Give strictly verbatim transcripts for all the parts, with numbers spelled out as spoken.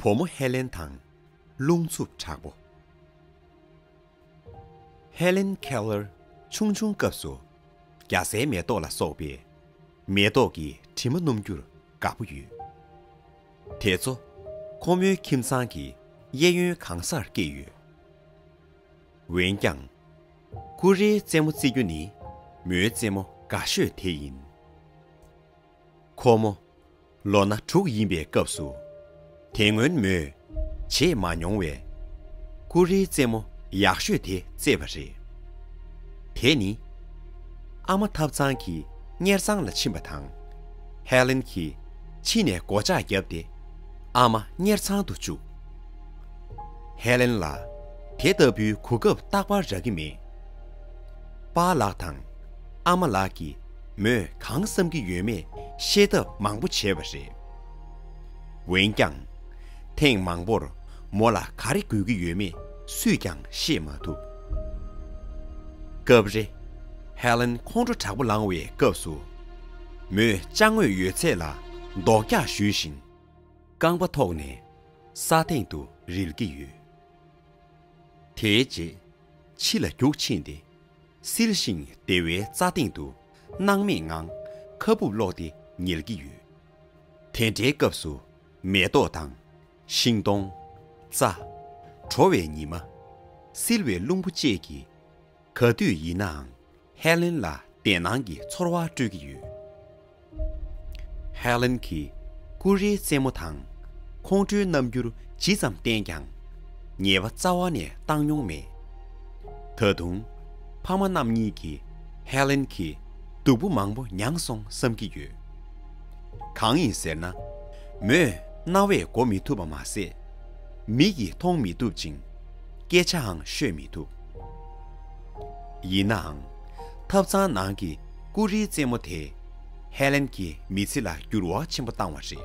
བུ་མོ་ཧེ་ལེན་དང་རླུང་འཚུབ་དྲག་པོ། ཧེ་ལེན་ཁེ་ལར་ཆུང་ཆུང་སྐབས་སུ་རྒྱ་སེར་མེ་ཏོག་ལ་སོགས་པའི་མེ་ཏོག་གི་དྲི་མ་སྣོམ་རྒྱུར་དགའ་པོ་ཡོད། དེ་ཚོ་ཁོ་མོའི་ཁྱིམ་ཚང་གི་གཡས་གཡོན་གང་སར་སྐྱེས་ཡོད། འོན་ཀྱང་། ཀུ་རེའི་རྩེད་མོ་རྩེ་རྒྱུ་ནི་མོའི་རྩེད་མོ་དགའ་ཤོས་དེ་ཡིན། ཁོ་མོ་ལོ་ན་དྲུག་ཡིན་པའི་སྐབས་སུ། དེ་སྔོན་མོས་བྱེད་མ་མྱོང་བའི་ཀུ་རེའི་རྩེད་མོ་ཡག་ཤོས་དེ་རྩེས་པ་རེད། དེ་ནི་ཨ་མ་ཐབ་ཚང་གི་གཉེར་ཚང་ལ་ཕྱིན་པ་དང་། ཧེ་ལེན་གྱིས་ཕྱི་ནས་སྒོ་ལྕགས་བརྒྱབ་སྟེ་ཨ་མ་གཉེར་ཚང་དུ་བཅུག་ཧེ་ལེན་ལ་དེ་ལྟ་བུའི་གོ་སྐབས་རྟག་པར་རག་གི་མེད། པཱ་ལགས་དང་ཨ་མ་ལགས་ཀྱིས་མོས་གང་བསམ་གྱི་ཡོད་མེད་ཤེས་ཐབས་མང་པོ་བྱས་པ་རེད། འོན་ཀྱང་། ཐེངས་མང་པོར་མོ་ལ་ག་རེ་དགོས་ཀྱི་ཡོད་མེད་སུས་ཀྱང་ཤེས་མ་ཐུབ། སྐབས་རེ། ཧེ་ལེན་ཁོང་ཁྲོ་དྲག་པོ་ལངས་བའི་སྐབས་སུ། མོས་ཅ་དངོས་ཡོད་ཚད་ལ་རྡོག་རྒྱག་གཞུས་ཤིང་། རྐང་པ་ཐོགས་ནས་ས་སྟེང་དུ་རིལ་གྱི་ཡོད། དེའི་རྗེས་ཕྱི་ལ་རྒྱུགས་ཕྱིན་ཏེ། བསིལ་ཞིང་བདེ་བའི་རྩྭ་སྟེང་དུ་སྣང་མེད་ངང་ཁ་སྦུབ་སློག་སྟེ་ཉལ་གྱི་ཡོད། དེ་འདྲའི་སྐབས་སུ་མེ་ཏོག་དང་ཤིང་སྡོང་། རྩྭ། དྲོ་བའི་ཉི་མ། བསིལ་བའི་རླུང་བུ་བཅས་ཀྱིས་ག་དུས་ཡིན་ནའང་ཧེ་ལེན་ལ་བདེ་སྣང་གི་ཚོར་བ་སྤྲོད་ཀྱི་ཡོད། ཧེ་ལེན་གྱིས་ཀུ་རེའི་རྩེད་མོ་དང་ཁོང་ཁྲོའི་རྣམ་འགྱུར་ཇི་ཙམ་བསྟན་ཀྱང་ཉེས་པ་རྩ་བ་ནས་བཏང་མྱོང་མེད། ད་དུང་ཕ་མ་རྣམ་གཉིས་ཀྱིས་ཧེ་ལེན་གྱིས་སྡུག་པོ་མང་པོ་མྱངས་སོང་བསམ་གྱི་ཡོད། གང་ཡིན་ཟེར་ན། མོས་རྣ་བས་གོ་མི་ཐུབ་པ་མ་ཟད། མིག་གིས་མཐོང་མི་ཐུབ་ཅིང་། སྐད་ཆའང་ཤོད་མི་ཐུབ། ཡིན་ནའང་། ཐབ་ཚང་ནང་གི་ཀུ་རེའི་རྩེད་མོ་དེས་ཧེ་ལེན་གྱི་མི་ཚེ་ལ་འགྱུར་བ་ཆེན་པོ་བཏང་བ་རེད།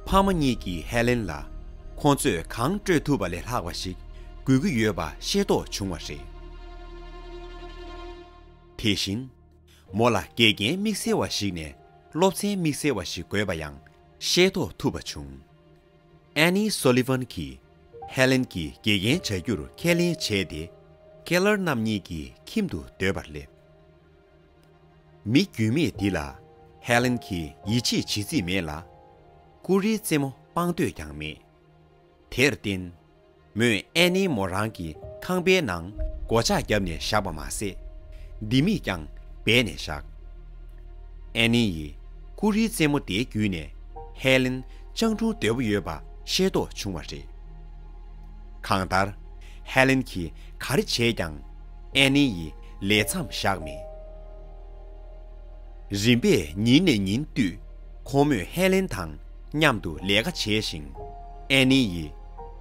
ཕ་མ་གཉིས་ཀྱིས་ཧེ་ལེན་ལ་ཁོང་ཚོས་གང་སྤྲོད་ཐུབ་པ་ལས་ལྷག་པ་ཞིག་དགོས་ཀྱི་ཡོད་པ་ཤེས་རྟོགས་བྱུང་བ་རེད། དེ་བཞིན། མོ་ལ་དགེ་རྒན་དམིགས་བསལ་བ་ཞིག་ནས་སློབ་ཚན་དམིགས་བསལ་བ་ཞིག་དགོས་པ་ཡང་ཤེས་རྟོགས་ཐུབ་པ་བྱུང་། ཨན་ནི་སོ་ལི་ཝན་གྱིས་ཧེ་ལེན་གྱི་དགེ་རྒན་བྱ་རྒྱུར་ཁས་ལེན་བྱས་ཏེ། ཁེ་ལར་རྣམ་གཉིས་ཀྱི་ཁྱིམ་དུ་སྡོད་པར་སླེབས། མི་རྒྱུས་མེད་འདི་ལ་ཧེ་ལེན་གྱིས་ཡིད་ཆེས་བྱེད་རྩིས་མེད་ལ། ཀུ་རེའི་རྩེད་མོ་སྤང་འདོད་ཀྱང་མེད། དེར་བརྟེན། མོས་ཨན་ནི་མོ་རང་གི་ཁང་པའི་ནང་སྒོ་ལྕགས་བརྒྱབ་ནས་བཞག་པ་མ་ཟད། ལྡེ་མིག་ཀྱང་སྦས་ནས་བཞག་ཨན་ནི་ཡིས་ཀུ་རེའི་རྩེད་མོ་དེ་བརྒྱུད་ནས་ཧེ་ལེན་སྤྱང་གྲུང་དོད་པོ་ཡོད་པ་ཤེས་རྟོགས་བྱུང་བ་རེད། གང་ལྟར། ཧེ་ལེན་གྱིས་ག་རེ་བྱས་ཀྱང་ཨན་ནི་ཡིས་ལས་མཚམས་བཞག་མེད། རིམ་པས་ཉིན་ནས་ཉིན་བསྟུད་ཁོང་མོས་ཧེ་ལེན་དང་མཉམ་དུ་ལས་ཀ་བྱས་ཤིང་། ཨན་ནི་ཡིས་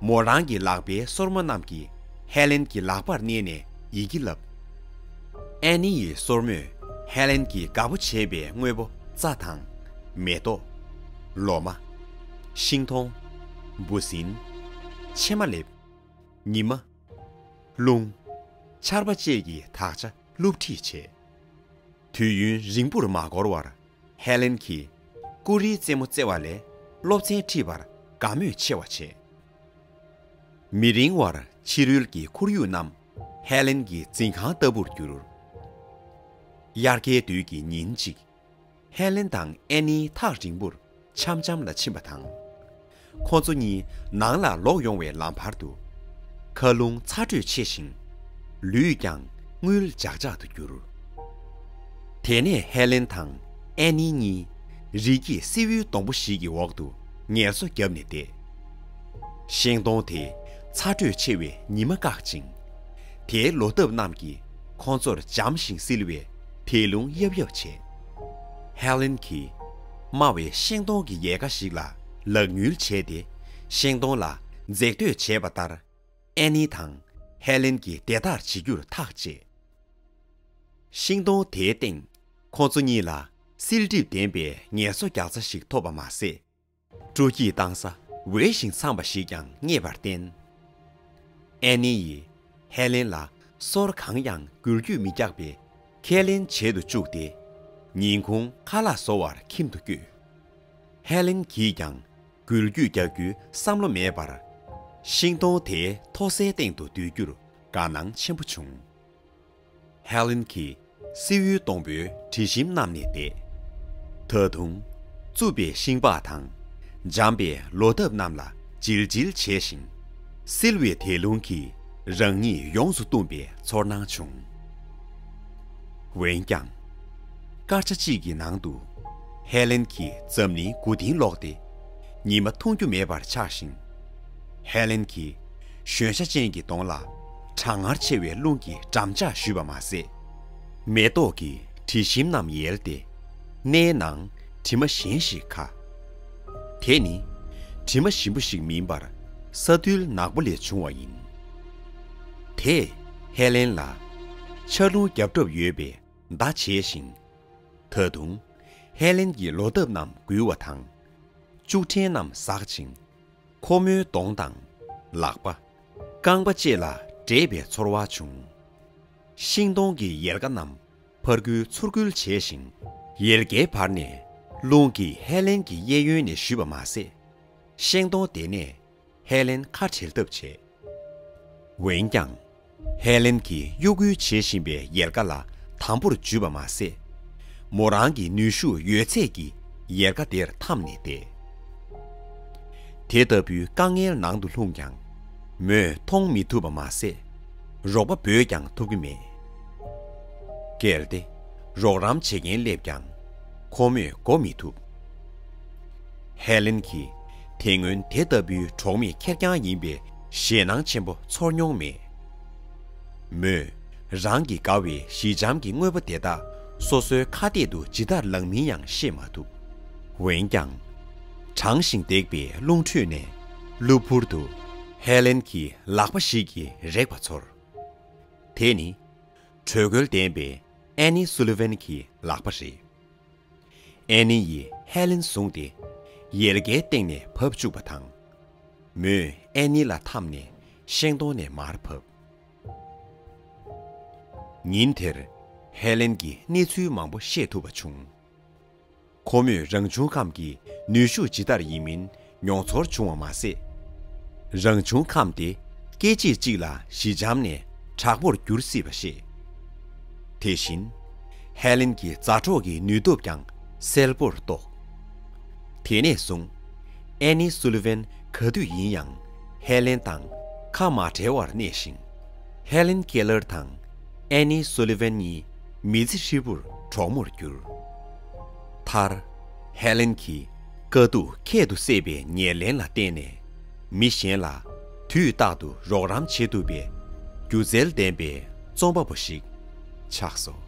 མོ་རང་གི་ལག་པའི་སོར་མོ་རྣམས་ཀྱིས་ཧེ་ལེན་གྱི་ལག་པར་མནན་ནས་ཡི་གེ་བསླབས། ཨན་ནི་ཡི་སོར་མོས་ཧེ་ལེན་གྱི་དགའ་པོ་བྱེད་པའི་དངོས་པོ་རྩྭ་དང་། མེ་ཏོག་ལོ་མ། ཤིང་མཐོང་། འབུ་སྲིན། ཕྱེ་མ་ལེབ། ཉི་མ། རླུང་། ཆར་པ་བཅས་ཀྱི་དག་ཆ་སློབ་ཁྲིད་བྱས། དུས་ཡུན་རིང་པོར་མ་འགོར་བར་ཧེ་ལེན་གྱིས་ཀུ་རེའི་རྩེད་མོ་རྩེ་བ་ལས་སློབ་ཚན་ཁྲིད་པར་དགའ་མོས་ཆེ་བ་བྱས། མི་རིང་བར་ཕྱི་རོལ་གྱི་ཁོར་ཡུག་རྣམས་ཧེ་ལེན་གྱི་འཛིན་ཁང་ལྟ་བུར་གྱུར། དབྱར་ཁའི་དུས་ཀྱི་ཉིན་གཅིག་ཧེ་ལེན་དང་ཨན་ནི་ཐག་རིང་པོར་འཆམ་འཆམ་ལ་ཕྱིན་པ་དང་། ཁོ་ཚོ་གཉིས་ནང་ལ་ལོག་ཡོང་བའི་ལམ་བར་དུ། མཁའ་རླུང་ཚ་དྲོད་ཆེ་ཞིང་། ལུས་ཀྱང་རྔུལ་ལྗགས་ལྗགས་སུ་གྱུར། དེ་ནས་ཧེ་ལེན་དང་ཨན་ནི་གཉིས་རི་སྐྱེས་སེའུའི་སྡོང་པོ་ཞིག་གི་འོག་ཏུ་ངལ་གསོ་བརྒྱབ་ནས་བསྡད། ཤིང་སྡོང་དེས་ཚ་དྲོད་ཆེ་བའི་ཉི་མ་བཀག་ཅིང་། དེའི་ལོ་འདབ་རྣམས་ཀྱིས་ཁོང་ཚོར་འཇམ་ཞིང་བསིལ་བའི་དལ་རླུང་གཡབ་གཡབ་བྱས། ཧེ་ལེན་གྱིས་དམའ་བའི་ཤིང་སྡོང་གི་ཡལ་ག་ཞིག་ལ་ལག་ཉུལ་བྱས་ཏེ། ཤིང་སྡོང་ལ་འཛེག་འདོད་བྱས་པ་ལྟར། ཨན་ནི་དང་ཧེ་ལེན་གྱིས་དེ་ལྟར་བྱེད་རྒྱུར་ཐག་བཅད། ཤིང་སྡོང་དེའི་སྟེང་ཁོ་ཚོ་གཉིས་ལ་བསིལ་གྲིབ་ལྡན་པའི་ངལ་གསོ་རྒྱག་ས་ཞིག་ཐོབ་པ་མ་ཟད། སྤྲོ་སྐྱིད་བཏང་ས་འོས་ཤིང་འཚམ་པ་ཞིག་ཀྱང་རྙེད་པར་བརྟེན། ཨན་ནི་ཡིས་ཧེ་ལེན་ལ་སོར་གང་ཡང་འགུལ་སྐྱོད་མི་རྒྱག་པའི་ཁས་ལེན་བྱེད་དུ་བཅུག་སྟེ། ཉིན་གུང་ཁ་ལག་བཟོ་བར་ཁྱིམ་དུ་བསྐྱོད། ཧེ་ལེན་གྱིས་ཀྱང་ འགུལ་སྐྱོད་རྒྱག་རྒྱུའི་བསམ་བློ་མེད་པར། ཤིང་སྡོང་དེའི་མཐོ་སའི་སྟེང་དུ་སྡོད་རྒྱུར་དགའ་སྣང་ཆེན་པོ་བྱུང་། ཧེ་ལེན་གྱིས་སིལ་བུའི་སྡོང་པོའི་དྲི་ཞིམ་བསྣམས་ནས་བསྡད། ད་དུང་། རྩུབ་པའི་ཤིང་པགས་དང་། འཇམ་པའི་ལོ་འདབ་རྣམས་ལ་བྱིལ་བྱིལ་བྱས་ཤིང་། བསིལ་བའི་དད་རླུང་གིས་རང་ཉིད་ཡོངས་སུ་བཏུམས་པའི་ཚོར་སྣང་བྱུང་། འོན་ཀྱང་། སྐར་ཆ་གཅིག་གི་ནང་དུ། ཧེ་ལེན་གྱི་འཛམ་གླིང་མགོ་རྟིང་ལོག་སྟེ། ཉི་མ་མཐོང་རྒྱུ་མེད་པར་ཆགས་ཤིང་། ཧེ་ལེན་གྱིས་གཞོན་ཤ་ཅན་གྱི་གདོང་ལ་གྲང་ངར་ཆེ་བའི་རླུང་གིས་འགྲམ་ལྕག་གཞུས་པ་མ་ཟད། མེ་ཏོག་གི་དྲི་ཞིམ་རྣམས་ཡལ་ཏེ། སྣའི་ནང་དྲི་མ་གཞན་ཞིག་ཁ། དེ་ནི་དྲི་མ་ཞིམ་པོ་ཞིག་མིན་པར་ས་རྡུལ་ནག་པོ་ལས་བྱུང་བ་ཡིན། དེས་ཧེ་ལེན་ལ་ཆར་རླུང་རྒྱབ་གྲབས་ཡོད་པའི་བརྡ་བྱས་ཤིང་། ད་དུང་ཧེ་ལེན་གྱི་ལོ་འདབ་རྣམས་འགུལ་བ་དང་། ལྕུག་ཕྲན་རྣམས་ཟག་ཅིང་། ཁོ་མོའི་གདོང་དང་ལག་པ། རྐང་པ་བཅས་ལ་འབྲད་པའི་ཚོར་བ་བྱུང་། ཤིང་སྡོང་གི་ཡལ་ག་རྣམས་ཕར་འགུལ་ཚུར་འགུལ་བྱས་ཤིང་། ཡལ་གའི་བར་ནས་རླུང་གིས་ཧེ་ལེན་གྱི་གཡས་གཡོན་ནས་གཞུས་པ་མ་ཟད། ཤིང་སྡོང་དེ་ནས་ཧེ་ལེན་ཁ་བྲལ་ཐབས་བྱས། འོན་ཀྱང་། ཧེ་ལེན་གྱིས་གཡོ་འགུལ་བྱེད་བཞིན་པའི་ཡལ་ག་ལ་དམ་པོར་འཇུས་པ་མ་ཟད། མོ་རང་གི་ནུས་ཤུགས་ཡོད་ཚད་ཀྱིས་ཡལ་ག་དེར་འཐམས་ནས་བསྡད། དེ་ལྟ་བུའི་དཀའ་ངལ་ནང་དུ་ལྷུང་ཀྱང་། མོས་མཐོང་མི་ཐུབ་པ་མ་ཟད། རོགས་པ་འབོད་ཀྱང་ཐུབ་ཀྱི་མེད། གལ་ཏེ། རོགས་རམ་བྱེད་མཁན་སླེབས་ཀྱང་། ཁོ་མོས་གོ་མི་ཐུབ། ཧེ་ལེན་གྱིས་དེ་སྔོན་དེ་ལྟ་བུའི་གྲོགས་མེད་ཁེར་རྐྱང་ཡིན་པའི་ཞེད་སྣང་ཆེན་པོ་ཚོར་མྱོང་མེད། མོས་རང་གིས་དགའ་བའི་ཞི་འཇམ་གྱི་དངོས་པོ་དེ་དག་སོ་སོའི་ཁ་གཏད་དུ་ཇི་ལྟར་ལངས་མིན་ཡང་ཤེས་མ་ཐུབ། འོན་ཀྱང་། གྲང་ཞིང་འདེགས་པའི་རླུང་ཁྲོད་ནས་གློ་བུར་དུ་ཧེ་ལེན་གྱི་ལག་པ་ཞིག་གིས་རེག་པ་ཚོར། དེ་ནི། དྲོད་ཁོལ་ལྡན་པའི་ཨེ་ནི་སུ་ལི་ཝན་གྱི་ལག་པ་རེད། ཨེ་ནི་ཡིས་ཧེ་ལེན་བཟུང་སྟེ། ཡལ་གའི་སྟེང་ནས་བབས་བཅུག་པ་དང་། མོས་ཨེ་ནི་ལ་འཐམས་ནས་ཤིང་སྡོང་ནས་མར་བབས། ཉིན་དེར་ཧེ་ལེན་གྱིས་གནས་ཚུལ་མང་པོ་ཤེས་ཐུབ་པ་བྱུང་། ཁོ་མོས་རང་བྱུང་ཁམས་ཀྱི་ནུས་ཤུགས་ཇི་ལྟར་ཡིན་མིན་མྱོང་ཚོར་བྱུང་བ་མ་ཟད། རང་བྱུང་ཁམས་དེ་སྐད་ཅིག་གཅིག་ལ་ཞི་འཇམ་ནས་དྲག་པོར་འགྱུར་སྲིད་པ་ཤེས། དེ་བཞིན། ཧེ་ལེན་གྱི་མཛའ་གྲོགས་ཀྱི་ནུས་སྟོབས་ཀྱང་གསལ་པོར་རྟོགས། དེ་ནས་བཟུང་། ཨེ་ནི་སུ་ལི་ཝན་ག་དུས་ཡིན་ཡང་ཧེ་ལེན་དང་ཁ་མ་བྲལ་བར་གནས་ཤིང་། ཧེ་ལེན་ཀེ་ལར་དང་ཨེ་ནི་སུ་ལི་ཝན་གཉིས་མི་ཚེ་ཧྲིལ་པོར་གྲོགས་མོར་གྱུར། མཐར། ཧེ་ལེན་གྱིས་དཀའ་སྡུག་ཁྱད་དུ་བསད་པའི་ཉེར་ལེན་ལ་བརྟེན་ནས། མི་གཞན་ལ་དུས་རྟག་ཏུ་རོགས་རམ་བྱེད་ཐུབ་པའི་སྒྱུ་རྩལ་ལྡན་པའི་རྩོམ་པ་པོ་ཞིག་ཆགས་སོ།